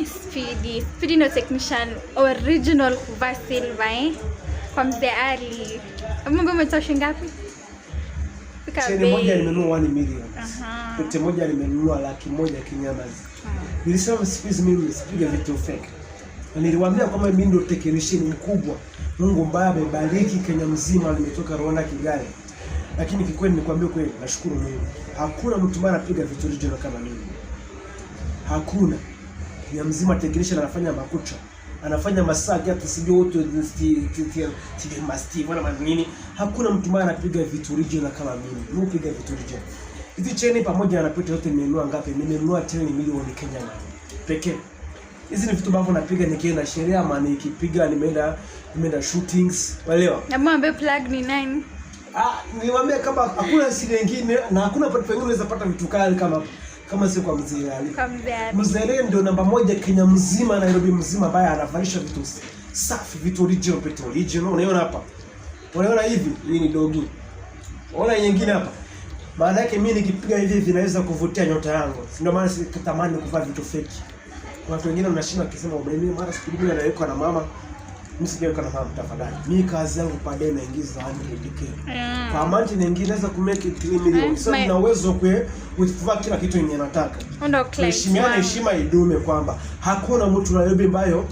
Speedy. Speedy no technician original kuvaa silver, eh? Kwa Mzee Ali. Mambo umetoa shilingi ngapi? Fika Cheni moja bei. nimenunua 1 million. Pete moja nimenunua 100,000 kinyamazi. Nilisema siku hizi mimi sipige vitu fake. Na niliwaambia kwamba mimi ndio technician mkubwa. Mungu mbaya amebariki Kenya mzima, nimetoka Rwanda Kigali. Lakini kikweli nikwambie kweli, nashukuru Mungu. Hakuna mtu ambaye anapiga vitu original kama mimi. Hakuna. Kenya mzima technician anafanya makucha. Anafanya massage hata sijui wote Steve wala nini. Hakuna mtu ambaye anapiga vitu original kama mimi. Mimi hupiga vitu original. Hizi cheni pamoja na pete yote nimenunua ngapi? Nimenunua 10 milioni Kenya money. Pekee. Hizi ni vitu ambavyo napiga nikienda sherehe ama nikipiga nimeenda shootings. Waelewa? Na mwambie plug ni nani? Ah, niwaambia kama hakuna siri nyingine na hakuna pale pengine unaweza pata vitu kali kama sio kwa Mzee Ali. Kwa Mzee Ali. Mzee Ali ndio namba moja Kenya mzima, Nairobi mzima, ambaye anavalisha vitu safi, vitu original, pete original. Unaona hapa? Unaona hivi? Hii ni dogi. Unaona nyingine hapa? Maana yake mimi nikipiga hivi vinaweza kuvutia nyota yangu. Ndio maana sitamani kuvaa vitu fake. Watu wengine wanashinda wakisema mimi mara siku moja nawekwa na mama. Mimi sijaweka na mama tafadhali. Mimi kazi yangu per day naingiza 100K. Kwa month naingiza naweza ku make it 3 million. Sasa nina uwezo kuvaa kila kitu yenye nataka. Ndio client Tuheshimiane, wangu. heshima idume kwamba hakuna mtu Nairobi ambayo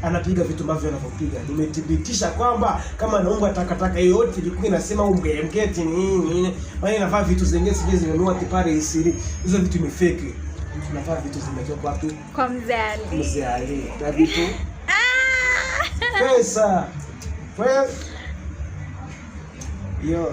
anapiga vitu ambavyo anavyopiga. Nimethibitisha kwamba kama naunga takataka yoyote ilikuwa inasema umgemgeti nini nini, maana inavaa vitu zingine sijui zimenunua tipare isiri, hizo vitu ni fake. Tunavaa vitu zimetoka wapi? Kwa Mzee Ali. Mzee Ali. Na vitu Ah! pesa. Well, yo.